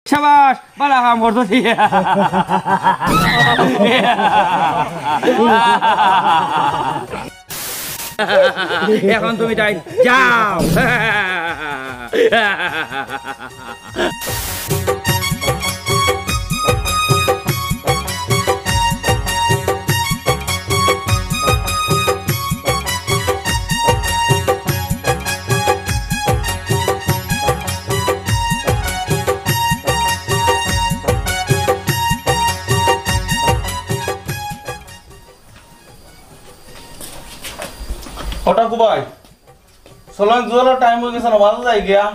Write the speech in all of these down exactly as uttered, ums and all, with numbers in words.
শাবাশ, বালা কাম করছো। অখন তুমি তাই যাও। ও টাকু ভাই, চলেন, জোহরর টাইম অই গেছে, নামাজো যাই গিয়া।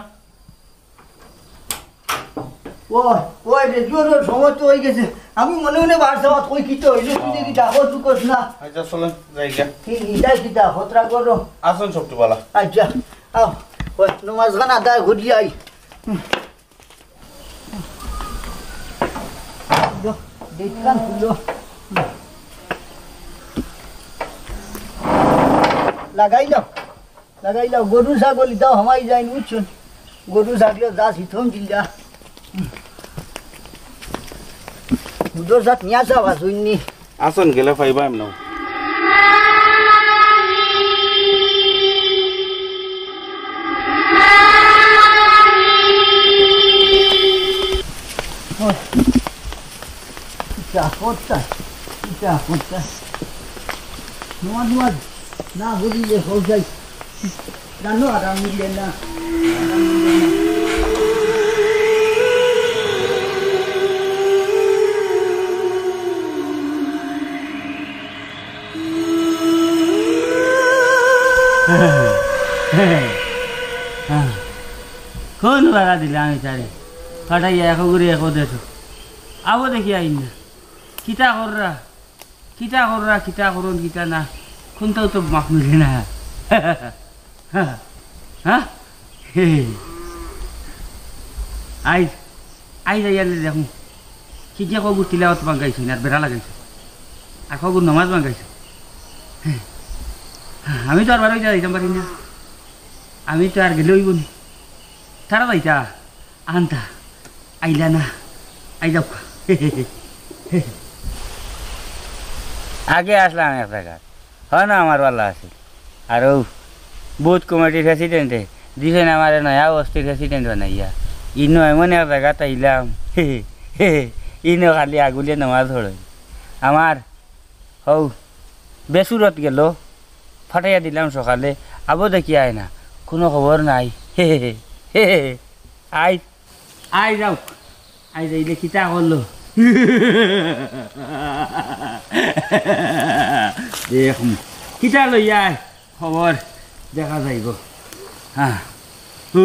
ওই, ওই রে, জোহরর সময় তো অই গেছে। আমি মনে মনে বারছি, আমার কই কিতা অইলো, তুই দেখি ডাকো, তুই কস না। আচ্ছা, চলেন, যাই গিয়া। কি, ইটাই কিতা, হতরা করো। আসুন, সবটি বালা। আচ্ছা, আও, ওই, নামাজ খান আদায় করি আই। দেখখান খুলো। লাগাইলাও, লাগাইলাও। গরু ছাগল ইতাও হামাই যাইন, বুঝছো নি? গরু ছাগল যা সিথম জিল্লা। দুধর জাত নিয়া যাওয়া, শুননি? আসন গেলে পাইবা এমন। কিতা করতা, কিতা করতা। নোয়া নোয়া না বলিলে হয়ে যায়। জানো, আরাম মিলে না। কোন বাড়া দিলে আমি তারে? ফাটাইয়া একো করে একো দেশ। আবো দেখি আইন না। কিতা কররা? কিতা কররা? কিতা করুন? কিতা না? কোনটাও তো মাফ মিলে না। হ্যাঁ? হ্যাঁ? হে। আইজ, আইজ আইয়ালে দেখুন। কি যে কগুর তিলাওয়াত বাঙ্গাইছে, আর বেড়া লাগাইছে। আর কগুর নমাজ বাঙ্গাইছে। হে। আমি তো আর বারো যাইতাম পারি না। আমি তো আর গেলে অইব নি। তারা যাইতা, আনতা, আইলা না, আই যাও। আগে আসলাম এক জায়গা, হয় না আমার বালা আছে। আর ও বুথ কমিটির প্রেসিডেন্টে দিছেন আমারে নয়া বস্তির প্রেসিডেন্ট বানাইয়া। ইনো এমন এক জায়গাত আইলাম, ইনো খালি আগুলিয়ে নমাজ পড়ে। আমার হউ বেসুরত গেল, ফাটাইয়া দিলাম সকালে, আবো দেখি আয় না, কোনো খবর নাই। আই, আই যাও, আই যাইলে কিতা করলো? দেখ, কিতা লইয়া আয়, খবর দেখা যাইব। হ্যাঁ। ও,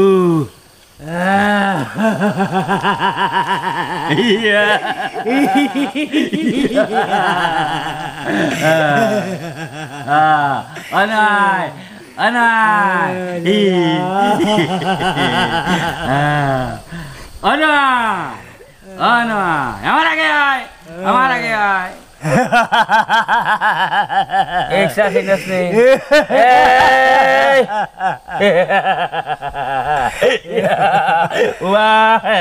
অনায়, অনায়। অনায়, অনায়। আমার আগে আয়, আমার আগে আয়। একশা চিনস নি? এই! ওয়া! এ,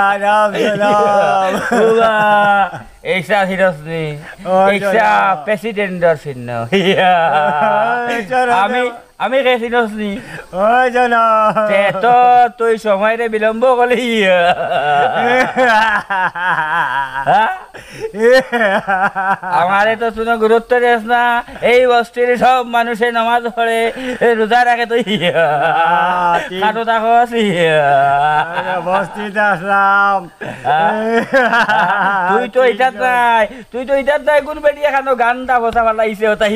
আরাম, সালাম। ওয়া! একশা চিনস নি? ওই একশা সালাম। প্রেসিডেন্টর চিহ্ন। ওই সালাম। আমি আমি কে চিনস নি? ওই জানো। তে তো তুই সময়রে বিলম্ব করলি। হ্যাঁ? আমারে তো কোনো গুরুত্ব দেস না। এই বস্তির সব মানুষে নামাজ পড়ে, রোজা রাখে, তুই আহ, ঠিক। খাটো থাকস। আরে, বস্তিতে আসলাম। হ্যাঁ? তুই তো ইটাত নাই, তুই তো ইটাত নাই, কোন বেটি এখানো গান দা বসা ফালাইছে ওটাই।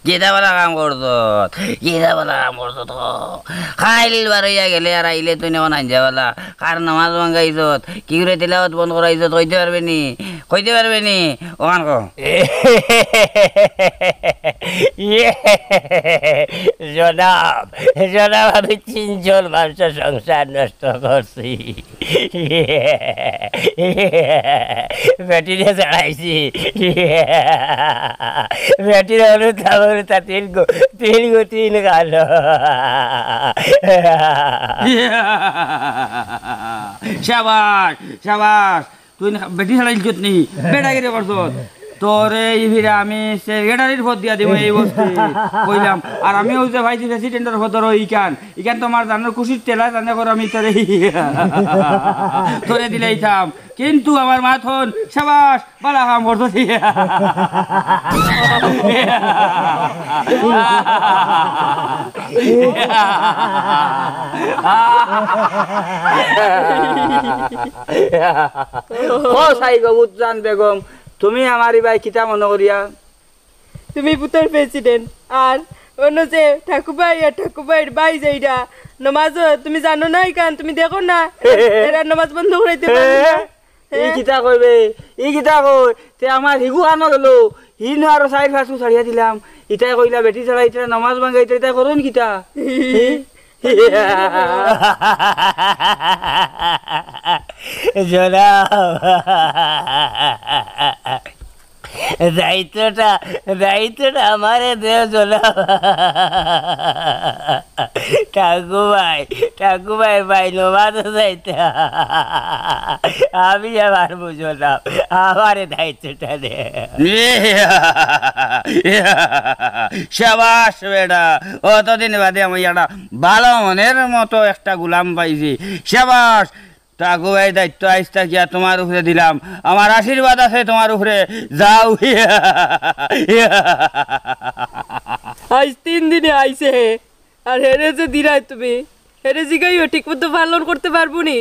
কিতা বালা কাম করছত? কিতা বালা কাম করছত? খাইল বারইয়া গেলে আর আইলে তুই নেওয়া নাইঞ্জা বালা। কার নামাজ ভাঙ্গাইছত? কি করে তিলাওয়াত বন্ধ করাইছত? কইতে পারবে নি? কইতে পারবে নি? ওখান কো। ইয়ে, জনাব, জনাব, আমি তিনজন মানুষের সংসার নষ্ট করছি। বেটিরে ছাড়াইছি। বেটির হলুদ হলুদ তা তিন গো, তিন গো, তিন গাল। শাবাশ, শাবাশ। তুই না বেটি ছাড়াইছত নি? বেটাগিরি করছত। তোরে ই ফিরে আমি সেক্রেটারির পদ দিয়া দিব এই বস্তি। কইলাম, আর আমি ওই যে ভাইস প্রেসিডেন্টর পদর ইখান। ইখান তো আমার জানোর খুশির তেলা, জানে কর আমি তোরে, তোরে দিলাইতাম। কিন্তু আমার মাত হন, শাবাশ, বালা কাম করছো। ও সাই গো, বুঝছান বেগম, তুমি আমার ইবায় কিতা মনো করিয়া? তুমি পুতর প্রেসিডেন্ট, আর অন্য যে ঠাকুভাই আর ঠাকুভাইর ভাই যেইটা, নমাজ তুমি জানো না, ইখান তুমি দেখো না, এরা নমাজ বন্ধ করাইতে পারে না। ই কিতা কইবে? ই কিতা কই? তে আমার হিগু খানো গেল, হি নো আরো চাইর পাঁচগু ছাড়িয়া দিলাম। ইতায় কইলা বেটি ছাড়া ইতায় নমাজ ভাঙ্গা, ইতায়, ইতায় করইন কিতা? জনাব, দায়িত্বটা, দায়িত্বটা আমারে দেও জনাব। ঠাকু ভাই, ঠাকু ভাই, ভাই, নমাজও যাইতা। আমি আর পারমু জনাব, আমারে দায়িত্বটা দে। শাবাশ বেটা, অতদিন বাদে আমি একটা ভালা মনের মতো একটা গুলাম পাইছি। শাবাশ, ঠাকু ভাই, দায়িত্ব আইজ থাকিয়া তোমার উপরে দিলাম, আমার আশীর্বাদ আছে তোমার উপরে, যাও। আইজ তিন দিনে আইছে হে, আর হেরে যে দিরায় তুমি, হেরে জিগাইও ঠিক মতো পালন করতে পারবো নি।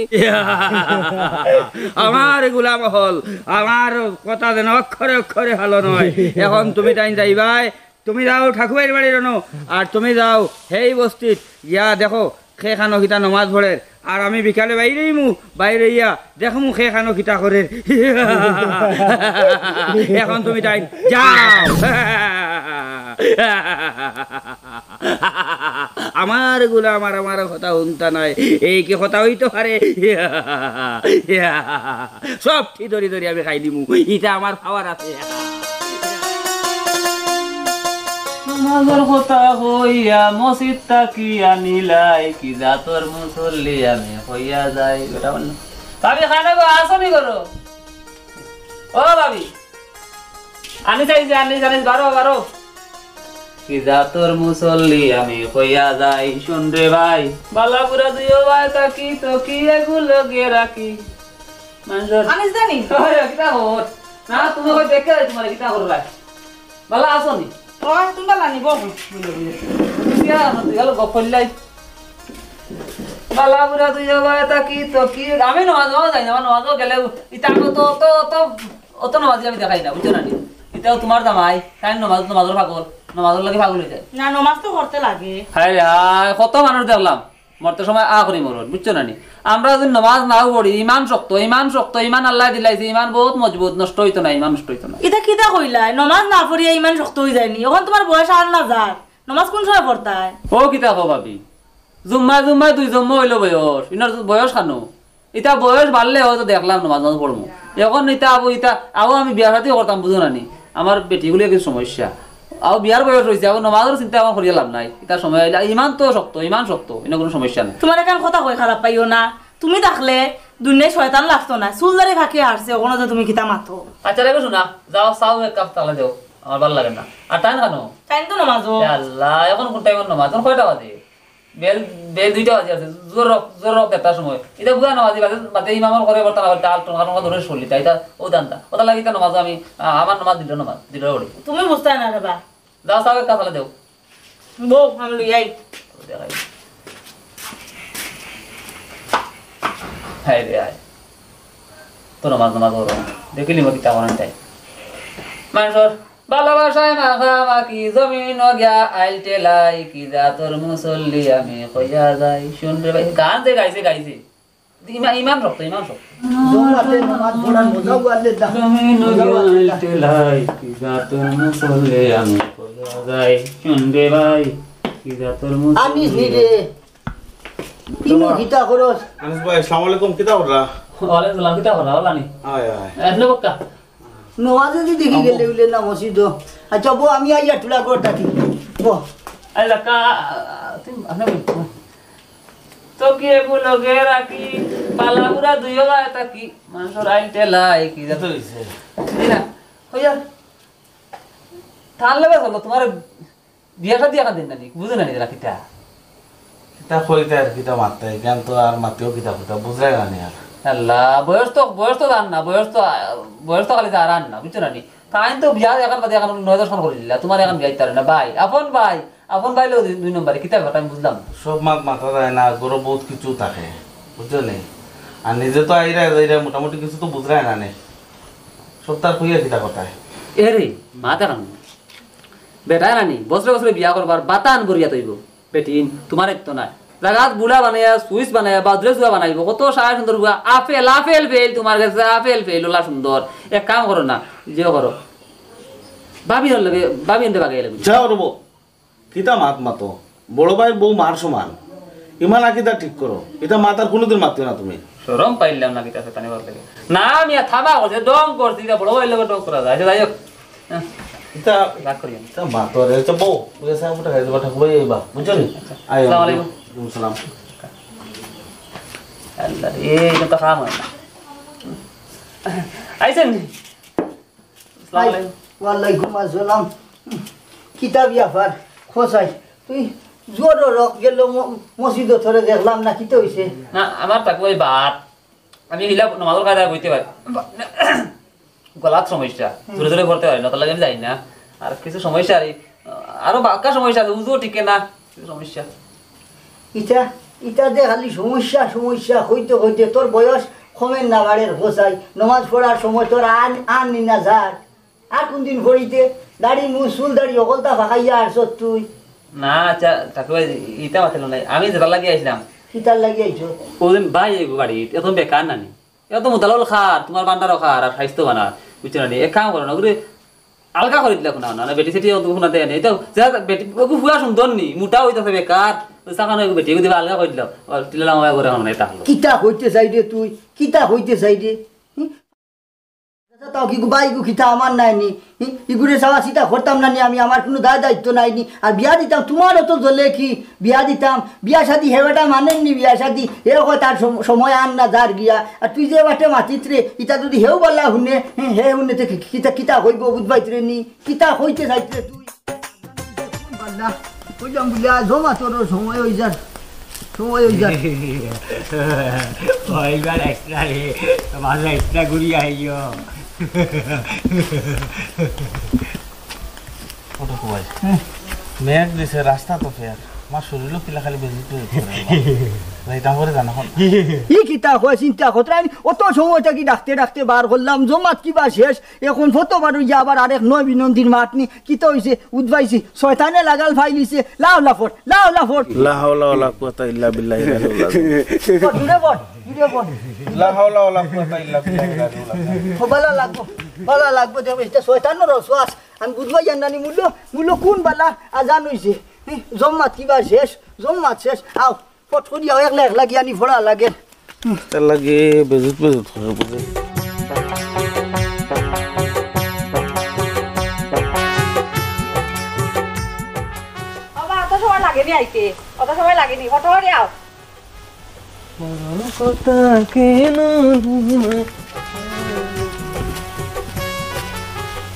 আমার গুলাম হল, আমার কথা যেন অক্ষরে অক্ষরে হালো নয়। এখন তুমি তাইন যাইবায়, তুমি যাও ঠাকুভাইর বাড়ির অনো, আর তুমি যাও হেই বস্তিত গিয়া দেখো কে খানো কিতা নমাজ পড়ের, আর আমি বিকালে বাইরে ইমু, বাইরে ইয়া দেখমু কে খানো কিতা করের। এখন তুমি তাইন যাও। আমার গুলাম আর আমার কথা হুনতা নাই, এই কি কথা হইতে পারে? সব ঠিক ধরি ধরি আমি খাই দিমু, ইটা আমার পাওয়ার আছে। নমাজর কথা কইয়া মসজিদ থাকি আনিলাই, কি জাতর মুসল্লি আমি কইয়া যাই। বেটা বলল, "ভাবি, খানো গো, আসো নি করো?" ও ভাবি, আনিস আইছে, আনিস, আনিস, বারো, বারো। কি জাতর মুসল্লি আমি কইয়া যাই, শুন রে ভাই। বালা বুরা দুইও ভাই থাকি, তো কি এগুলো গে রাখি? মানুষের আনিস জানি? ওই, কিতা খবর? না, তুমি ওই দেখে যাই, তোমার কিতা খবর ভাই? বালা আছো নি? ও, তুমি বালা নি, বউ। বুঝলে, বুঝলে। কিতা আছো? তুই গেল গপ করলাই। বালা বুরা দুইও ভাই থাকি, তো কি? আমি নমাজ, নমাজ যাই না, আমার নমাজও গেলে, ইতা আমি তো, তো, তো অত নমাজি আমি দেখাই না, বুঝছো না নি? ইতাও তোমার জামাই, তাই নমাজ, নমাজর পাগল, নমাজর লাগি পাগল হয়ে যায়। না, নমাজ তো করতে লাগে। হায় রে হায়, কত মানুষ দেখলাম, মরতে সময় আ করি মরন, বুঝছো না নি? আমরা যদি নমাজ নাও পড়ি, ইমান শক্ত, ইমান শক্ত, ইমান আল্লাহ দিলাইছে, ইমান বহুত মজবুত, নষ্ট হইতো না, ইমান নষ্ট হইতো না। ইতা কিতা কইলায়? নমাজ না পড়িয়া ইমান শক্ত হয়ে যায়নি? এখন তোমার বয়স আর না যার, নমাজ কোন সময় পড়তায়? ও কিতা কও ভাবি, জুম্মায় জুম্মায় দুই জুম্মা হইলো বয়স, ইনার বয়স খানো? ইতা বয়স বাড়লে হয়তো দেখলাম নমাজ নমাজ পড়মু। এখন ইতা আবু ইতা আবু আমি বিয়া শাদিও করতাম, বুঝো না নি? আমার বেটিগুলো কিছু সমস্যা। আবু বিয়ার বয়স হইছে, আবু নমাজর চিন্তা আমার করিয়া লাভ নাই। ইতা সময় আইলে ইমান তো শক্ত, ইমান শক্ত, ইনো কোনো সমস্যা নাই। তোমার এখান কথা কই খারাপ পাইও না। তুমি থাকলে দুনিয়ায় শয়তান লাগতো না। চুলদারি ফাঁকি হারছে, ওখানে তো তুমি কিতা মাতো? আচ্ছা রে, শোনা, যাও, চাও এক কাপ তালা দেও, আমার ভালো লাগে না। আর টাইম খানো? টাইম তো নমাজও। এ আল্লাহ, এখন কোন টাইমর নমাজ? এখন কয়টা বাজে? বেল, বেল দুইটা বাজি আছে, জোর রক, জোর রক দেড়টার সময়। ইতা বুঝা না বাজি, বাজে, বাজে ইমামর করে বর্তমান আবার ডাল টোন, কারণ ওরা ধরে চলি, তাই ইতা ও দান্তা। ওটা লাগি ইতা নমাজ আমি, আ-, আমার নমাজ দিল নমাজ, দিল ওরে। তুমি বুঝতে না রে বা। যাও, সাবেক কাছালে দেও। বউ, আমি লই আই। দেখাই। হায় রে হায়। তো নমাজ নমাজ করো। দেখিলি মতি তা করেন তাই। মানুষর ভালোবাসায় মাখামাখি জমিন গিয়া আইল টেলাই, কি জাতর মুসল্লি আমি কইয়া যাই। শুন রে ভাই, গান যে গাইছে, গাইছে। ইমা-, ইমান শক্ত, ইমান শক্ত। জমাতে নামাজ পড়ার মজাও আলাদা। জমিন মজাও আলাদা। গেলতে লাই, কি জাতর মুসল্লি আমি কইয়া যাই। শুন রে ভাই, কি জাতর মুসল্লি। আনিস নি রে। কিনো কিতা করস? আনিস ভাই, আসসালামু আলাইকুম, কিতা কররা? ওয়ালাইকুম সালাম, কিতা কররা? ওলা নি? আয়, আয়। এতলো বক্কা? নমাজে যদি দেখি গেলে উলে না মসজিদ। আচ্ছা, বো, আমি আইয়া টুলা ঘর থাকি। বো। আল্লাহ কা-, তুমি, আপনি বলুন। তো কি এগু লগে রাখি, পালাগুড়া দুইও গায়ে থাকি, মানুষের আইল টেলাই, কি জাত হইছে? জি না, হইয়া, থান লেবে চলো, তোমার বিয়া শাদি এখন দিন না নি, বুঝো না নি, রাখিতা। কিতা কইতে আর কিতা মাততে, এখান তো আর মাতিও কিতা কইতা, বুঝরায় না নি আর। আল্লাহ, বয়স তো, বয়স তো জান না, বয়স তো, বয়স তো খালি জারান না, বুঝছো না নি? তাইন তো বিয়া এখন বাদে এখন নয় দশ খান করি দিলা, তোমার এখন বিয়া দিতে পারে না, ভাই, আপন ভাই, আপন ভাই লোক দুই, দুই নম্বরে, কিতা কথা আমি বুঝলাম না। সব মাত মাতা যায় না, গরো বহুত কিছু থাকে, বুঝছো নি? আর নিজে তো আইরা, আইরা মোটামুটি কিছু তো বুঝরায় না নি। সব তার কইয়া কিতা কথা। এ রে, মাথা খান। বেটায় রানি, বছরে বছরে বিয়া করবার বাতান করিয়া তৈব। বেটিন, তোমার এক তো নাই। জাগাত বুলা বানাইয়া, সুইস বানাইয়া, বাদুরে জুয়া বানাইব। কত সারা সুন্দর বুয়া, আপেল, আপেল ফেল তোমার গেছে, আপেল ফেল, ওলা সুন্দর। এক কাম করো না, যে করো। ভাবি হল লাগে, ভাবি এনতে বাগাই লাগবে। যাও রবো, কিতা মাত মাতো? বড় ভাইর বউ মার সমান। ইমান আকিদা ঠিক করো। ইতা মাত আর কোনোদিন মাতিও না তুমি। শরম পাইলাম না, কিতা শয়তানি করার লাগে। না, মিয়া, থামা করছে, ঢং করছে, ইতা বড় ভাইর লগে ঢং করা যায়। আচ্ছা, যাই হোক। হ্যাঁ। ইতা রাগ করিও না। ইতা মাতো রে, আচ্ছা, বউ, তুই এসে আমাকে টাকা দিবা, ঠাকুর ভাই, এবার, বুঝছো নি? আচ্ছা। আয়, আসসালামু আলাইকুম। ওয়ালাইকুম সালাম। আল্লাহ রে, ইতা তো কাম হয় না। আইছেন? আসসালামু আলাইকুম। ওয়ালাইকুম আসসালাম। কিতা ব্যাপার? খোঁচাই, তুই জোর রক গেল ম-, মসজিদো তোরে দেখলাম না, কিতা হইছে? না, আমার তাকে ওই বাদ। আমি হিলা নমাজর কায়দায় বইতে পারি। গলাত সমস্যা, হুম। জোরে জোরে পড়তে পারি না, তার লাগি আমি যাই না। আর কিছু সমস্যা আর এই, আরো বাক্কা সমস্যা আছে, উজুও টিকে না, কিছু সমস্যা। ইটা, ইটা যে খালি সমস্যা, সমস্যা কইতে কইতে তোর বয়স কমের না বাড়ের, খোঁচাই। নমাজ পড়ার সময় তোর আন, আন নি না যার। আর কোন দিন পড়িতে? দাড়ি, মুছ, চুল, দাড়ি হকলতা ফাঁকাইয়া আরছত তুই। না, আচ্ছা, ঠাকুর ভাই, ইটা মাথায় নাই। আমি যেটা লাগি আইছিলাম। কিতার লাগি আইছো? ওদিন ভাই এই বাড়ি, এত বেকার নানি। এত মোতালাল খার, তোমার বান্ডারও খার, আর খাইস্তো বানার। বুঝছো না নি? এক কাম করো না, ওগুলো আলগা করে দিলা কোনা না, না, বেটি সেটি অত কোনা দেয় নেই। তো যা, বেটি, ওগু ফুয়া সুন্দর নি, মোটা হইতাছে বেকার। ওই সাকানো ওগু বেটি, ওগু দিবা আলগা করে দিলাম। আর টিলা লামা করে এখন এটা হলো। কিতা হইতে চাই রে তুই? কিতা হইতে চাই রে? হুম? আচ্ছা, তাও কি গো, ভাই গো, কিতা আমার নাই নি? হুম? ইগুরে চাওয়া চিতা করতাম না নি আমি, আমার কোনো দায় দায়িত্ব নাই নি। আর বিয়া দিতাম, তোমারও তো জ্বলে কি? বিয়া দিতাম, বিয়া শাদি হে বেটা মানেন নি, বিয়া শাদি। হে কয় তার সম-, সময় আর না যার গিয়া। আর তুই যে বাটে মাতিত রে, ইতা যদি হেউ বালা হুনে, হে, হে হুনে তে কি-, কিতা, কিতা কইব বুঝবাইত রে নি? কিতা কইতে চাইতে তুই? বালা, কইলাম বুলিয়া, জমা তোর সময় হই যার, সময় হই যার। ওইবার একটা রে, বালা একটা ঘুরি আইও। ওটা কই? হুম। মেঘ দিছে, রাস্তা তো ফের। আমার শরীরও কিলা খালি বেজি করে। যাইতাম করে জানা হন। ই কিতা কয় চিন্তা করতে, আমি অত সময় থাকি ডাকতে ডাকতে বার করলাম, জমাত কিবা শেষ, এখন ফটো বার হইয়া আবার আরেক নয় বিনন্দির মাত নি, কিতা হইছে, উদ্ভাইছি, শয়তানে লাগাল ফাইলিছে, লাও লাফর, লাও লাফর। লা হাওলা ওয়ালা কুওয়াতা ইল্লা বিল্লাহিল আলিয়্যিল আযীম। পড়, জুড়ে পড়, জুড়ে পড়। লা হাওলা ওয়ালা কুওয়াতা ইল্লা বিল্লাহিল আলিয়্যিল আযীম। ও, বালা লাগবো, বালা লাগবো, দেখো, এটা শয়তানর ওয়াসওয়াস। আমি বুঝবাই জানি না, মূল্য, মূল্য কোন বালা আজান হইছে? হুম, জম্মাত কিবা শেষ, জম্মাত শেষ। আও, ফট করিয়া একলা একলা গিয়া নি পড়া লাগে। হুম। তার লাগে বেজুত বেজুত করে বুঝে। বাবা, অত সময় লাগেনি আইতে, অত সময় লাগেনি, ফট করিয়া আও। মরণ কথা কেন?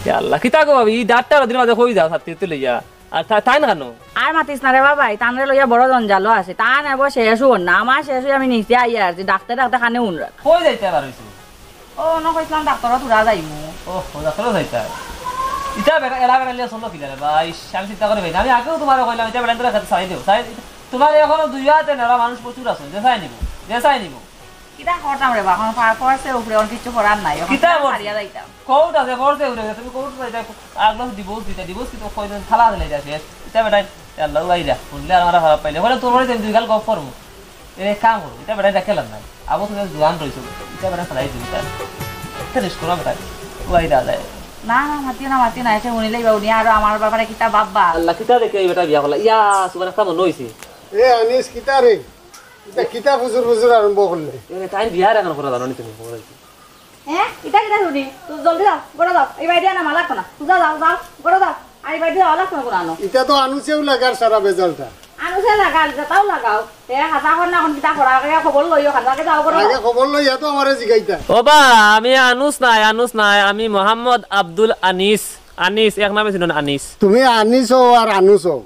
ইয়া আল্লাহ, কিতা গো ভাবি, ই ডাক্তার দিন মাঝে কই যাও, ছাত্রী তুলে যা। আর তা-, তাই না কেন? আর মাতিস না রে বাবা, তানরে লইয়া বড় জঞ্জালো আছে। তান এবার শেষ হওয়ার না, আমার শেষ হয়ে আমি নিচে আইয়া আর যে ডাক্তার ডাক্তার খানে উনরা। কই যাইতে আবার হইছে? ও, অন্য কইছিলাম ডাক্তারও তোরা যাইমু। ও, ও ডাক্তারও যাইতে হয়। ইটা বেটা, এলা বেটা লিয়া চললো কি জানে বা, ইস, আমি চিন্তা করি ভাই না। আমি আগেও তোমারে কইলাম, ইটা বেটা তোরা খেতে চাই দেও। চাই, তোমার এখনো দুই হাতে নেড়া মানুষ প্রচুর আছে, যে চাই নিব, যে চাই নিব। কিতা করতাম রে বা, এখন পার পড়ছে উপরে, এখন কিচ্ছু করার নাই, এখন কিতা কিতা করছে? হারিয়া যাইতাম। কোর্ট আছে, পড়ছে উপরে, তুমি কোর্ট যাইতা, আগলো ডিভোর্স দিতা, ডিভোর্স কিন্তু কইদিন থালা দিলে যা শেষ। ইটা বেটা, আল্লাহ ভাই যা, শুনলে আর আমরা খারাপ পাইলে। বলে তোর বাড়িতে দুই গাল গপ করবো। এ, কাম করো, ইটা বেটা, ইটা খেলার নাই। আবু তুমি জোয়ান রইছো, ইটা বেটা ফেলাই দিন, ইটা। ইটা রিস্ক করা বেটা, ওয়াই দাদা। না, না, মাতিও না, মাতিও না, এসে হুনিলেই বা উনি আরো আমার ব্যাপারে কিতা ভাববা। আল্লাহ, কিতা দেখে এই বেটা বিয়া করলা? ইয়া, সুবহান, একটা মনে হইছে। এ আনিস, কিতা রে? ইটা কিতা ফুসুর ফুসুর আরম্ভ করলে? এ, তাই বিয়ার এখন করা জানো নি তুমি, খবর আছে? হ্যাঁ, ইটা কিতা শুনি? তুই জলদি যাও, ঘরো যাও, এই বাড়ি দিয়া নামা লাগতো না। তুই যাও, যাও, যাও, ঘরো যাও, আর এই বাড়ি দিয়া যাওয়া লাগতো না কোনো আনো। ইটা তো আনুসেও লাগার সারা বেজালটা। আনুসে লাগাল, যেটাও লাগাও। এ, হাছা কর না, এখন কিতা করা? আগে খবর লইও, খান আগে যাও, ঘরো আগে যাও। খবর লইয়া তো আমারে জিগাইতা। ও বা, আমি আনুস নাই, আনুস নাই, আমি মোহাম্মদ আব্দুল আনিস। আনিস, এক নামে চিনন আনিস। তুমি আনিস হও আর আনুস হও,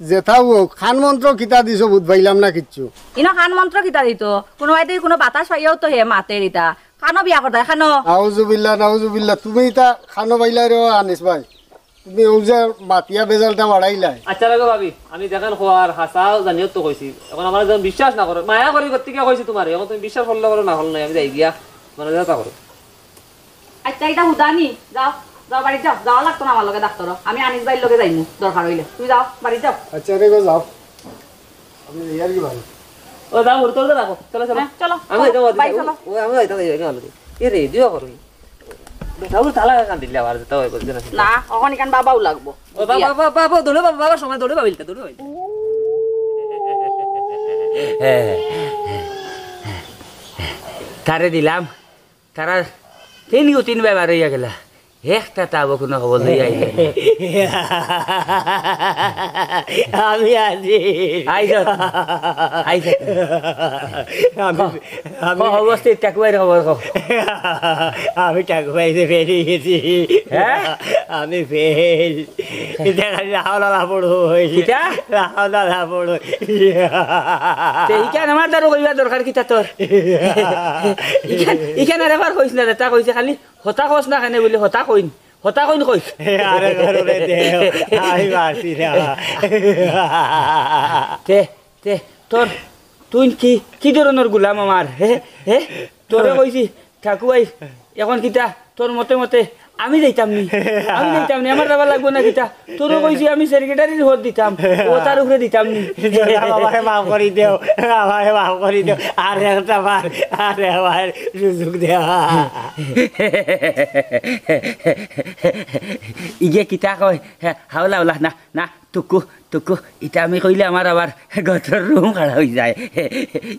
যেটাও হোক, খান মন্ত্র কিতা দিছো বুঝ পাইলাম না কিচ্ছু। ইনো খান মন্ত্র কিতা দিত? কোনো বাড়িতে কোনো বাতাস পাইয়াও তো হে মাতের ইতা। খানো বিয়া করতায়, খানো। নাউজুবিল্লাহ, নাউজুবিল্লাহ। তুমি ইতা খানো পাইলায় রে আনিস ভাই। তুমি অউ যে মাতিয়া বেজালটা বাড়াইলায়। আচ্ছা রাখো ভাবি, আমি যেখান খোয়ার হাছাও জানিও তো কইছি। এখন আমার যেন বিশ্বাস না করো, মায়া করি করতে গিয়া কইছি তোমারে। এখন তুমি বিশ্বাস করলে করো, না করলে নাই, আমি যাই গিয়া, মানে যেটা করো। আচ্ছা, ইটা হুদানি, যাও, যাও, বাড়িত যাও, যাওয়া লাগতো না আমার লগে ডাক্তারও। আমি আনিস ভাইর লগে যাইমু, দরকার হইলে। তুমি যাও, বাড়িত যাও। আচ্ছা, রে গো, যাও। আমি ইয়ার কি ভাই? ও, যাও, হুরু, তোর তো রাখো। চলো, চলো। হ্যাঁ, চলো, আমি চলো, যাইতাম, বাড়ি যাইতাম। চলো। ও, আমি যাইতাম, যাইতাম, যাইতাম। এ রে, দিও করো। বেটা, ওর তালা কান দিলে আবার যেতে হয়, বুঝছো না? না, অখন ইখান বাবাও লাগবো। ও, বাবা, বাবা, বাবা, দৌড়ে বাবা, বাবা, সময় দৌড়ে বাবা, ইলকা, দৌড়ে বাবা। তারে দিলাম, তারা তিন গু তিন বার হইয়া গেলা। একটা তাবো কোনো খবর লইয়া আইলে না। আমি আছি। আইজ, আইজ। আমি, আমি ক, অবস্থিত, টাকুয়াইর খবর ক। আমি টাকুয়াইতে ফেলি গেছি। হ্যাঁ? আমি ফেল। ইটা খালি লাহাও লালা পড়ো হই। কিতা? লাহাও লালা পড়ো। তে ইখান আমার দ্বারা কইবার দরকার কিতা তোর? ইখান, ইখান আর এবার কইস না, যেটা কইছে খালি হতা কস না কেনে বলে হতা কইন। হতা কইন কইস। আরে করো রে দেও, আমি পারছি না। তে, তে, তোর, তুই কি, কি ধরনের গুলাম আমার? হে, হে? তোরে কইছি, ঠাকু ভাই, এখন কিতা? তোর মতে মতে আমি যাইতাম নি, আমি যাইতাম নি, আমার যাবার লাগবো না কিতা? তোরে কইছি আমি সেক্রেটারির ভোট দিতাম, ও তার উপরে দিতাম নি। জনাব, আমারে মাফ করি দেও, আমারে মাফ করি দেও, আর একটা বার, আর আমার সুযোগ দেওয়া। ইগে কিতা কয়? হ্যাঁ, হাওলা হাওলা, না, না, টুকু, টুকু, ইটা আমি কইলে আমার আবার গতর রুম খাড়া হই যায়।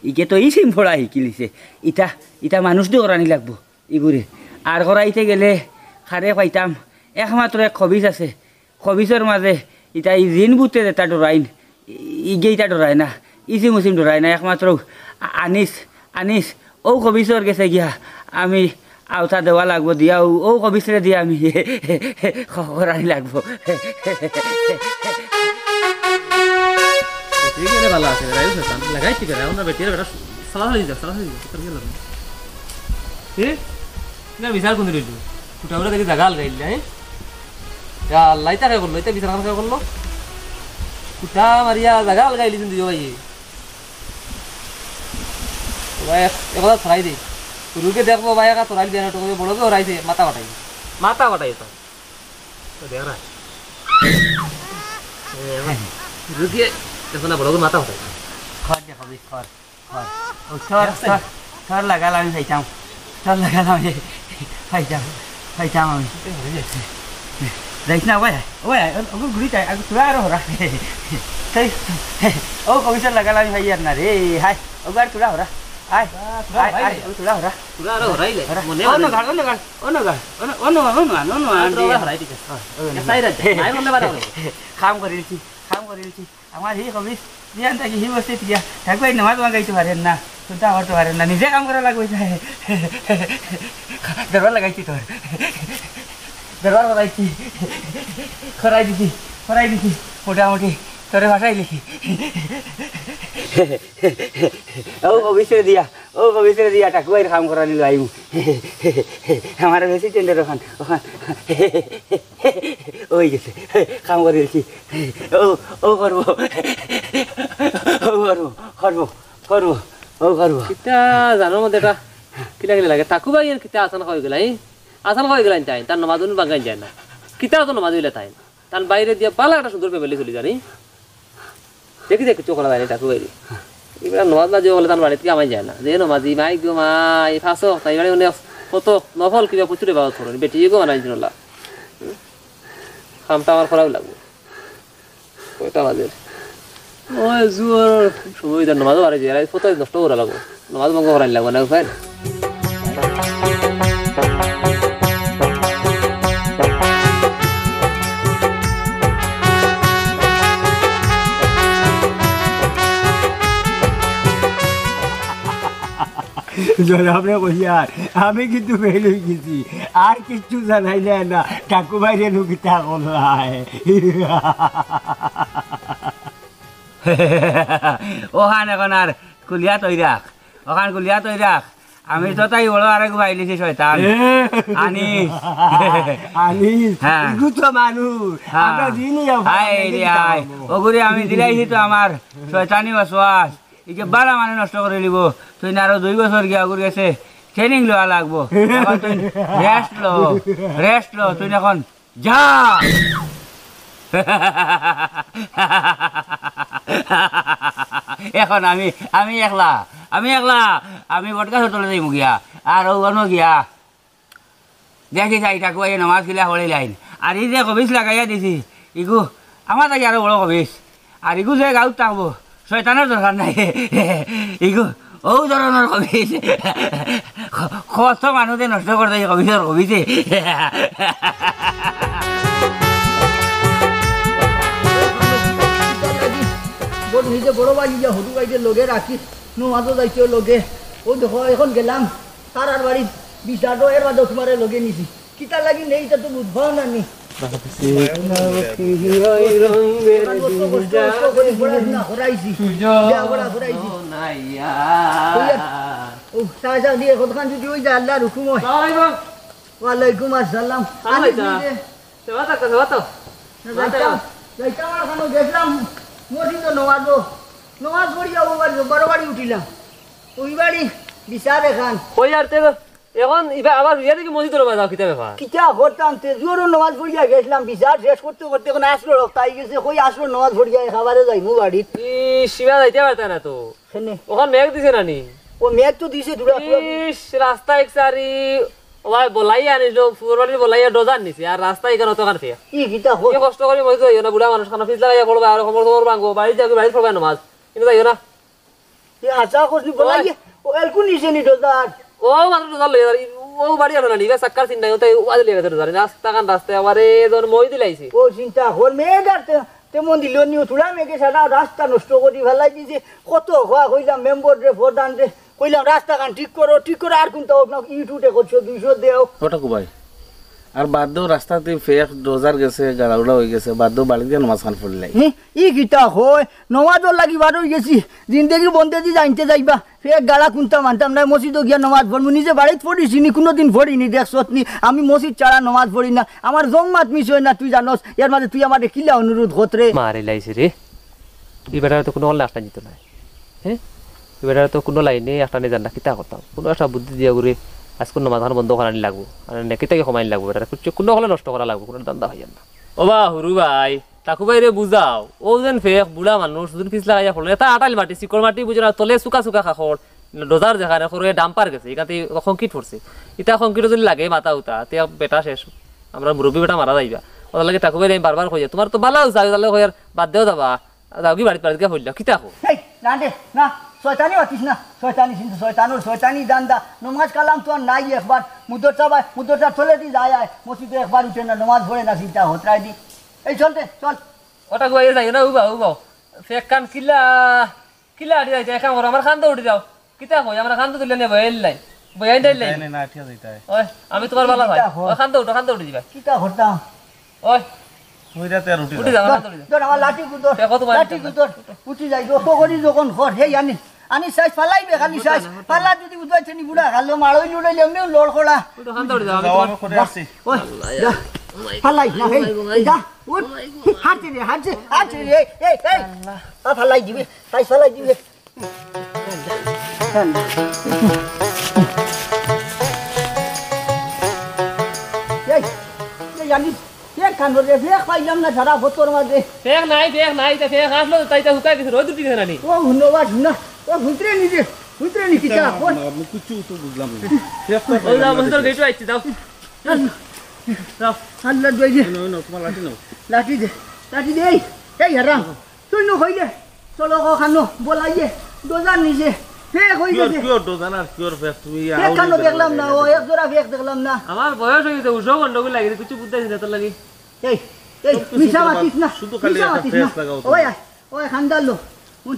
ইগে তো ই সিম ফোড়া হিকিলিছে, ইটা, ইটা মানুষ দি করানি লাগবো। ইগুরে আর করাইতে গেলে কারে পাইতাম? একমাত্র এক খবিস আছে, খবিসর মাঝে ইতা ই জিন ভূতে যেটা ডরাইন, ই-, ইগে ইতা ডরায় না, ইসি মুসিম ডরায় না, একমাত্র আ-, আনিস, আনিস, ও খবিসর গেছে গিয়া আমি আওতা দেওয়া লাগবো দিয়া, ও, ও খবিসরে দিয়া আমি করানি লাগবো। বেটি গেলে ভালা আছে, বেটা, ইউজ হইতাম। লাগাই কি বেটা, আমরা বেটি বেটা, সালা হয়ে যা, সালা হয়ে যা, তোর গেল না। এ? না, বিচার কোন রইল? কুটা উড়া দেখি জাগা আলগাইল, হ্যাঁ? ইয়া আল্লাহ, ইতা কে করলো? ইতা বিচার কে করলো? কুটা মারিয়া জাগা আলগাইলি কিন্তু, ভাই। ভাই, এক, এক কথা ছড়াই দে। রুকে দেখবো, ভাই, একা ছড়াই দে, না, তো বড় তো হরাইছে, মাথা ফাটাই। মাথা ফাটাই তো। তো দেখ না। এ, রুকে দেখো না, বড় তো মাথা ফাটাই। খর দে, খবিস, খর। খর। ও, খর, খর, খর লাগাল আমি পাইতাম। খর লাগাল আমি পাইতাম। পাইতাম আমি। যাইস না, ওই, ওই, ও, ও, ঘুরি যাই, আগে তোরা আরো হরা। সেই, ও, কমিশন লাগাল আমি পাই আর না রে, হায়, ও, আর তোরা হরা। আয়, আহ, তোরা আয়, হরাই আয়, লে। ও, তোরা হরা। তোরা আরো হরাই লে। হরা। মনে অন্য মনে। গান, অন্য গান, অন্য গান, অন্য, অন্য গান, অন্য গান, অন্য গান, আর অন্য তোরা গান। হরাই ঠিক আছে। হ্যাঁ, অন্য এক গান। সাইড আছে। নাই বললে বারো হরাই। কাম করিলছি, কাম করিলছি। আমার হি খবিস, বিয়ান থাকি হি বস্তিত গিয়া, ঠাকুর নামাজ মাগাইতে পারেন না, সুদ্ধা করতে পারেন না, নিজে কাম করা লাগবে। দরবার লাগাইছি তোর, দরবার লাগাইছি, খরাই দিছি, খরাই দিছি, মোটামুটি তোরে ভাষাই লিখি। ও খবিসরে দিয়া, ও খবিসরে দিয়া, ঠাকুর ভাইর কাম করা নিল আইমু। আমার বেশি টেন্ডার ওখান, ওখান। ওই গেছে, কাম করে দিছি। ও, ও করবো, ও করবো, করবো, করবো, ও করবো। কিতা জানো মধ্যে এটা কিলা কিলা লাগে? ঠাকু ভাই এর কিতা আসান খাওয়াই গেলাই, আসান খাওয়াই গেলাই তাই, তার নমাজ উনি বাঙ্গাই যায় না। কিতা তো নমাজ হইলে তাই, তার বাইরে দিয়া বালা একটা সুন্দর ফ্যামিলি চলি জানি। দেখি দেখি চোখ লাগা যায় না ঠাকু ভাই। ইবারে নমাজ না দিও বলে তার বাড়িত কামাই যায় না। যে নমাজি মাই গো মাই, ফাঁসো, তাই বাড়ি মানে কত নফল কিবা প্রচুর ইবাদত করো, বেটি গো বানাই দিন। কামটা আমার করাও লাগবো। কয়টা বাজে? ওই জোহরর সময়, ইতা নমাজও বাড়ি যায়, আর কত নষ্ট করা লাগবো, নমাজ ভঙ্গ করাই লাগবো না, উপায় নাই। জনাবরে কইয়ার, আমি কিন্তু ফেল অই গেছি। আর কিচ্ছু জানাইলে না, ঠাকুভাইরে নু কিতা করলাই। ওখান এখন আর খুলিয়া তৈ রাখ, ওখান খুলিয়া তৈ রাখ। আমি তো তাই বড় আরেক বাইলিছি শয়তান। এ? আনিস। আনিস, হ্যাঁ। ইগু তো মানুষ। হ্যাঁ। আমরা দিনই অফার হায় রে হায়। অগুরে আমি দিলাইছি তো আমার শয়তানি ওয়াসওয়াস। ই যে বালা মানুষ নষ্ট করি দিবো। তুই না আরো দুই বছর গিয়া অগুর গেছে training লওয়া লাগবো। এখন তুই rest ল, rest ল। তুই না এখন যা। এখন আমি, আমি একলা, আমি একলা, আমি বটগাছর তলে যাইমু গিয়া, আর অউ অনো গিয়া। দেখি যাই ঠাকুভাইয়ে নমাজ কিলা পড়িলাইন। আর ই যে খবিছ লাগাইয়া দিছি, ইগু আমার থাকি আরো বড় খবিছ। আর ইগু যে গাউত থাকবো, শয়তানর দরকার নাই। ইগু অউ ধরনর খবিছ। ক-, কত মানুষে নষ্ট করছে ই খবিছর খবিছে। বড় নিজে বড় ভাই ইয়া হুরু ভাইরে লগে রাখি, নমাজও যাইতেও লগে। অউ দেখো, এখন গেলাম, তারার বাড়ি বিচারও, এর বাদেও তুমারে লগে নিছি। কিতার লাগি নেই, ইতা তো বুঝবাও না নি। কত কষ্ট, কষ্ট করি পড়াশুনা করাইছি। লেখাপড়া করাইছি। অউ, চা, চা দিয়ে কতখান যদি অই যায়, আল্লাহর হুকুম অয়। সালাম আলাইকুম। ওয়ালাইকুম আসসালাম। সালাম আলাইকুম। আনিস নি রে? সেবা থাকো, সেবা তো। না, যাইতাম, যাইতাম আর খানো গেছলাম মসজিদো নমাজো। নমাজ পড়িয়া অউ বাড়ি, বড় বাড়ি উঠিলাম। অউ বাড়ি বিচার এখান। কই আর তে এখন ইবা আবার ইয়া দেখি মসজিদর বাজাও, কিতা ব্যাপার? কিতা করতাম, তেজুরও নমাজ পড়িয়া গেছলাম, বিচার শেষ করতে করতে এখন আসরর ওয়াক্ত আই গেছে, কই আসরর নমাজ পড়িয়া একেবারে যাইমু বাড়িত। ই, সীমা যাইতে পারতা না তো। কেনে? ওখান মেঘ দিছে না নি? ও মেঘ তো দিছে, ধুলা, ধুলা। ইস, রাস্তা এক সারি, ও ভাই, বলাইয়া আনিস, ফুরবাড়ির বলাইয়া ডোজার নিছে, আর রাস্তা এখান অতখান ফেয়া। ই কিতা কর? ই কষ্ট করি মসজিদ যাইও না, বুড়া মানুষ, খানো ফিস লাগাইয়া পড়বা, আর কোমর টোমর ভাঙবো, বাড়িত যাও, বাড়িত পড়বা নমাজ। কিন্তু যাইও না। এ হাছা কইছনি বলাই ওই। ও এলকু নিছে নি ডোজার? ও মাত্র ডোজার লইয়া যার, ও বাড়ি আনো না নি, ইবা সাক্কার চিন্তা, ও তাই ও আজ লইয়া গেছে ডোজার, রাস্তা কান রাস্তায় আমারে জন মই দিলাইছে। ও চিন্তা কর, মেঘ আর তে-, তেমন দিল নি, ও থুড়া মেঘে সারা রাস্তা নষ্ট করি ফেলাই দিছে। কত খোয়া কইলাম মেম্বর রে, প্রধান রে, কইলাম রাস্তা কান ঠিক করো, ঠিক করো, আর কোনটা হোক না, ইট উঠে করছো, দুইশো দেও। ওটা কো ভাই? আর বাদ দেও, রাস্তাতে ফেক ডোজার গেছে, গাড়াউড়া অই গেছে, বাদ দেও, বাড়ি গিয়া নমাজ খান পড়িলাই। হুম, ই কিতা কয়? নমাজর লাগি বার অই গেছি, জিন্দেগি বন্দেদি জানতে যাইবা। ফেক গাড়া কুনতা মানতাম নায়, মসজিদো গিয়া নমাজ পড়মু, নিজে বাড়িত পড়িছি নি, কুনুদিন পড়ি নি, দেখছত নি, আমি মসজিদ ছাড়া নমাজ পড়ি না, আমার জম্মাত মিস অয় না, তুই জানস, এর মাঝে তুই আমারে কিলা অনুরোধ কররে। মারিলাইছে রে, ই বেটারে তো কুনু লাস্ট দিত নায়। হ্যাঁ? এবার তো কুনু লাইনে একটা নিয়ে যান না, কিতা করতাম? কুনু একটা বুদ্ধি দিয়া করে আইজকুর নমাজ খান বন্ধ করানি লাগবো। আর নে কিতা কি কমাইন লাগবো, এটা কুনু, কুনু হলে নষ্ট করা লাগবো, কুনু ধান্দা অইয়ার না। ও বা হুরু ভাই, ঠাকু ভাইরে বুঝাও। ও যেন ফেক, বুড়া মানুষ, দুদিন পিছলা খাইয়া পড়লে, এটা আটাইল মাটি, চিকর মাটি বুঝে না, তলে চুকা চুকা কাকড়, ডোজার যেখানে করে ডাম্পার গেছে, ইখান থাকি কংক্রিট পড়ছে। ইটা কংক্রিট যদি লাগে মাথা উতা, তে বেটা শেষ। আমরার মুরব্বি বেটা মারা যাইবা। ওটার লাগি ঠাকু ভাইরে আমি বারবার কইয়া, তুমার তো বালা অইছে, তাইলে কইয়ার বাদ দেও যাবা। যাওগি বাড়িত, বাড়িত গিয়া পড়িলাও, কিতা কও? এই, না দে, না, শয়তানি মাতিস না, শয়তানি কিন্তু শয়তানর শয়তানি ধান্দা, নমাজ কালাম তো আর নাই একবার, মুদরসা ভাই, মুদরসার তলেদি যায় আয়, মসজিদো একবার উঠে না, নমাজ পড়ে না, চিন্তা হতরায় দি। এই চল তে, চল। ওটা গুয়াইয়া যাইও না, উবাও, উবাও। ফেক কান কিলা, কিলা আটি যাইতে, এক কাম করো, আমার কান্দো উঠি যাও। কিতা কই, আমার কান্দো তুলে নিয়ে বয়াইল নাই, বয়াইল নাই। না, না, ঠিক আছে, এটা। ওই, আমি তুমার বালা ভাই। কিতা কই? ওই, কান্দো উঠো, কান্দো উঠি দিবা। কিতা করতাম? ওই। তুই রাতে আর উঠি উঠি যা। যা, আমার কান্দো উঠি যা। ধর, আমার লাঠি গুদর, দেখো তোমার লাঠি গুদর। উঠি যাই, যত করি যখন ঘর, হে, আনি, আনি সাইজ ফালাইবে, খালি সাইজ। ফালা যদি উদয় চেনি বুড়া, খালো মারই লুড়াইলে এমনিও লড় করা। উঠো, কান্দো উঠি যাও, আমি যাও, তোমার আমি করে আসছি। ওই, যা। ফালাই, না, হে, যা, উঠ। হাঁটছে রে, হাঁটছে, হাঁটছে রে, এই, এই, এই। আ, ফালাই দিবে, সাইজ ফালাই দিবে। এই, এই, আমি ফেক কানো রে, ফেক পাইলাম না সারা ফতর মাঝে। ফেক নাই, ফেক নাই, ইটা ফেক আসলো, তাই ইটা হুকাই গেছে, রোদ উঠি গেছে না নি? ও, ধন্যবাদ, না। ও, হুতরে নি যে, হুতরে নি কিতা, না, বল। না, আমি কিচ্ছু তো বুঝলাম না। শেষ তো ওই যাও, মসজিদর গেটও আইছি, যাও। যাও। আল্লাহ দোয়াই দে। না, না, তোমার লাঠি নাও। লাঠি দে, লাঠি দে। এই, এই হারাম, তুই নু কইলে, চলো কো খানো, বলাইয়ে, ডোজার নিচে, ফেক হই কিওর, গেছে। কিওর ডোজান আর কিওর ফেক, তুমি ফেক আউলি খানো বেলা দেখলাম না, লাগাই ও দিলে। এক জোড়া ফেক দেখলাম না। আমার বয়স হয়ে গেছে, উষো গন্ডগোল লাগে, কিছু বুঝতে না তোর লাগি। এই, এই, সব কিছু মিছা করবা, মাতিস না, শুধু খালি মিছা একটা মাতিস না। ফেস লাগাও তুমি। ওই, ওই, খান্দার লো। হুন,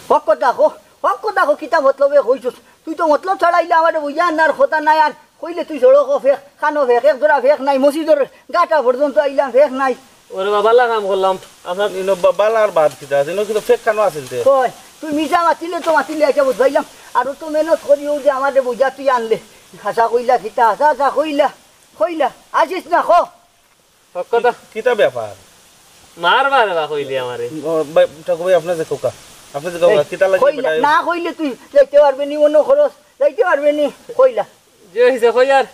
হক কথা কো, হক কথা কো, কিতা মতলবে কইছস? তুই তো মতলব ছাড়া আইলে আমারে বুঝা আনার কথা নাই, আর কইলে তুই সড়ক ফেক, খানো ফেক, এক জোড়া ফেক নাই, মসজিদর গাটা পর্যন্ত আইলাম, ফেক নাই। ওরে বাবা, বালা কাম করলাম। আপনার ইনো বা-, বালা আর বাদ কিতা আছে? ইনো কিন্তু ফেক খানো আছিল তে। কই, তুই মিছা মাতিলে তো মাতিলে এটা বুঝাইলাম। আর তো মেহনত করিও যে আমারে বুঝা তুই আনলে। হাছা কইলা কিতা, হাছা, হাছা কইলা, কইলা। আসিস না, খ। হক কথা। কিতা ব্যাপার? মারবা রে বা কইলি আমারে। ও, ভাই, ঠাকুর ভাই, আপনি যে কোকা। আপনি যে কোকা, এই, কিতা লাগে কইলা, বেটা? না কইলে তুই যাইতে পারবে নি, অন্য খরচ যাইতে পারবে নি, কইলা। যে হইছে কই আর,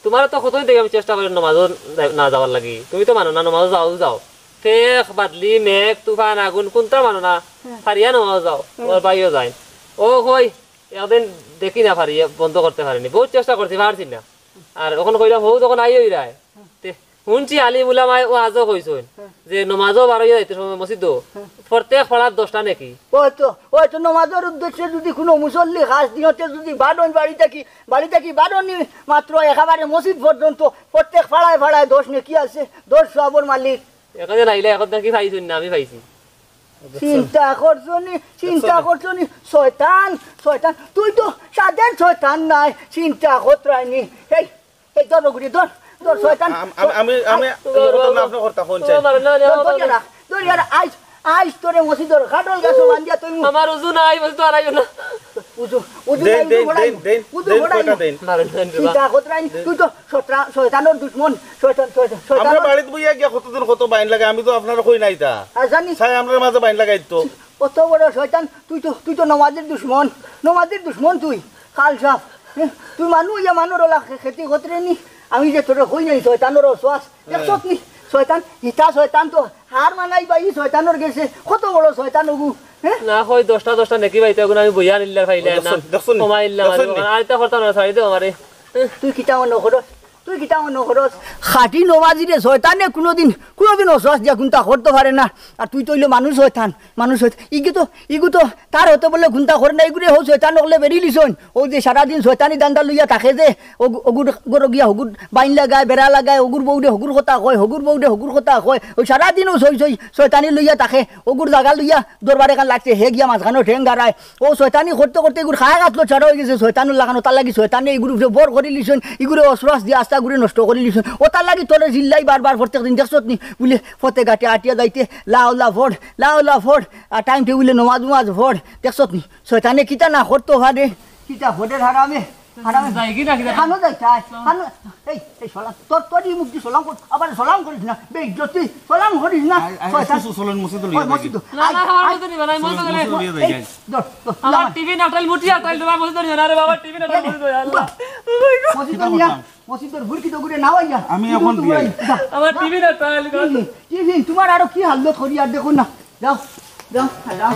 তোমার তো কতই দেখি আমি চেষ্টা করি নমাজও যা-, না যাওয়ার লাগি। তুমি তো মানো না, নমাজও যাও, যাও। ফেক, বাদলি, মেঘ, তুফান, আগুন, কোনটা মানো না? হুম। ফারিয়া নমাজও যাও, হুম। ওর ভাইও যায়। ও কই, একদিন দেখি না ফারিয়া, বন্ধ করতে পারিনি। বহুত চেষ্টা করছি, পারছি না। আর অখন কইলাম, হউ তখন আই হই রায়। তে, হুনছি আলিম উলামায় ওয়াজও কইছইন, হ্যাঁ। যে নমাজও বারইয়া যাইতে সময় মসজিদও, হ্যাঁ। প্রত্যেক পাড়াত দশটা নেকি। ওই তো, ওই তো নমাজর উদ্দেশ্যে যদি কুনু মুসল্লি খাস দিনতে যদি বারইন বাড়ি থাকি, বাড়ি থাকি বারইন মাত্র একেবারে মসজিদ পর্যন্ত প্রত্যেক পাড়ায় পাড়ায় দশ নেকি আছে, দশ সওয়াবর মালিক। এখানে নাইলে এখন নাকি পাইছইন না, আমি পাইছি। চিন্তা করছো নি, চিন্তা করছো নি, শয়তান, শয়তান, তুই তো সাদের শয়তান নাই, চিন্তা করতে রায়নি। এই, এই ধর ওগুলি, ধর, ধর শয়তান। আম-, আম-, আমি, আমি, আ, তোমার বাবা, আপনার কথা ফোন চাই। তোমার বাবা, না, না, ধর, ধর, বাবা। ইয়ারা, ধর ইয়ারা, আইস, আইস তোরে মসজিদর খাটল গাছো বান্ধিয়া তুই মু-, আমার উজু নাই, বলতো আর আইও না। উজু, উজু দেন, নাই, উজু দেন, পড়াই, দেন, দেন, উজু দেন, পড়াই। কয়টা দেন। মারেন, মারেন, তুই বাবা। তা করতে রায়নি, তুই তো শয়তান-, শয়তানর দুশমন, শয়তান, শয়তান, শয়তান। আমরা বাড়িত বইয়া গিয়া কতদিন কত বাইন লাগে, আমি তো আপনারে কই নাই তা। আর জানি। চাই আমরার মাঝে বাইন লাগাই তো। অত বড় শয়তান, তুই তো, তুই তো নমাজের দুশমন, নমাজের দুশমন তুই, কাল সাপ। হ্যাঁ, তুই মানু ইয়া মানুর ওলা খে-, খেতি করতে নি, আমি যে তোরে কই নাই শয়তানর অশ্বাস, হ্যাঁ। দেখছত নি? শয়তান, ইতা শয়তান তো হার মানাই বা ই শয়তানর গেছে, কত বড় শয়তান ওগু, হ্যাঁ? না হয় দশটা দশটা নেকি পাইতে, ওগুন আমি বইয়া নিল্লার পাইলে ও, না। দেখছো, দেখছো নি? কমাই নিল্লাম, দেখছো নি? আর ইতা করতাম না, ছাড়ি দে আমারে। তুই কিতা মনো করস? তুই কিতা মনো করস? খাটি নমাজিরে শয়তানে কুনুদিন, কুনুদিন অশ্বাস দিয়া কুন্তা করতো পারে না। আর তুই তো অইলো মানুষ শয়তান, মানুষ শয়তান। ইগু তো, ইগু তো তার হতে বলে কুন্তা করে না, ইগুরে হউ শয়তান অকলে বেরিলিছইন। অউ যে সারাদিন শয়তানি দান্দা লইয়া থাকে যে, অগু-, অগুর ঘরো গিয়া হগুর বাইন লাগায়, বেড়া লাগায়, অগুর বউরে হগুর কথা কয়, হগুর বউরে হগুর কথা কয়। অউ সারাদিন অউ সই সই শয়তানি লইয়া থাকে, অগুর জাগা লইয়া দরবার এখান লাগছে, হে গিয়া মাঝখানো ঠেং গাড়ায়। অউ শয়তানি করতে করতে ইগুর খায় গাতলো ছাড়া অই গেছে, শয়তানর লাখান। অতার লাগি শয়তানে ইগুর উপরে বর করিলিছইন, ইগুরে অশ্বাস দিয়া আস্তা গুরে নষ্ট করিলিছইন। অতার লাগি তোরে জিল্লাই বারবার প্রত্যেক দিন, দেখছত নি? বুলে ফতে ঘাটে আটিয়া যাইতে, লাউলা ফড়, লাউলা ফড়, আর টাইম টেবিলে নমাজ উমাজ ফড়, দেখছত নি? শয়তানে কিতা না করতো পারে, কিতা ফড়ের হারামে, হারামে। যাই কি না, কি না? খানো যাই চাই, খানো। এই, এই সালাম, তোর, তোর ই মুখ দি সালাম কর, আবার সালাম করিস না, বেইজ্জতি, সালাম করিস না। আই, আই, শয়তান। কিছু চলেন, মসজিদে লইয়া ওই যাই। মসজিদ। না, না, আই, আমার আই, মসজিদে নিবা না, আমি মসজিদে মসজিদে গেলে। লইয়া যাই, এই, যাই। ধর, ধর, আমার লামান। টিভি না টাইল, মুঠি আর টাইল, তোমার মসজিদে নিবা না রে বাবা, টিভি না টাইল, মসজিদে, আল্লাহ। মসজিদে কিতা নিয়া, করতাম? মসজিদর ঘুরকি তো ঘুরে নাও আইয়া। আমি এখন বিয়াই। যা। আমার টিভি না টাইল, টিভি, টিভি, তোমার আরো কি হালত করি আর দেখো না। যাও, যাও, যাও।